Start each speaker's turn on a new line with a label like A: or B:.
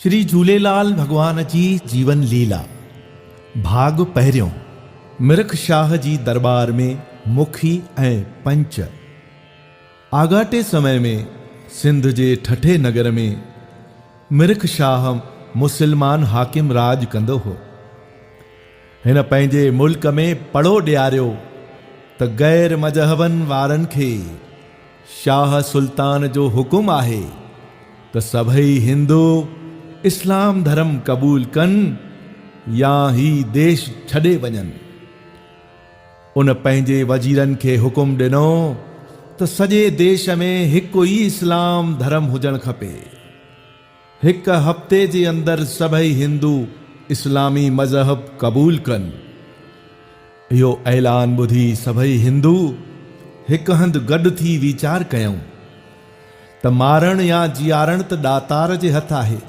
A: شري جهوليلال ڀڳوان جي جيون ليلا، ڀاڳ پهريون، مرک شاهه جي درٻار ۾ مکي ۽ پنچ. آڳاٽي سمي ۾ سنڌ جي ٺٽي نگر ۾ مرک شاهه مسلمان حاڪم راڄ ڪندو هو. هن پنهنجي ملڪ ۾ پڙهو ڏياريو ته غير مذهبن وارن کي شاهه سلطان جو حڪم آهي ته سڀئي هندو اسلام ڌرم قبول ڪن يا هي ديش ڇڏي وڃن. ان پنهنجي وزيرن کي حڪم ڏنو ته سڄي ديش ۾ هڪ ئي اسلام ڌرم هجڻ کپي. هڪ هفتي جي اندر سڀئي هندو اسلامي مذهب قبول ڪن. اهو اعلان ٻڌي سڀئي هندو هڪ هنڌ گڏ ٿي ويچار ڪيائون ته مارڻ يا جيارڻ ته ڏاتار جي هٿ آهي.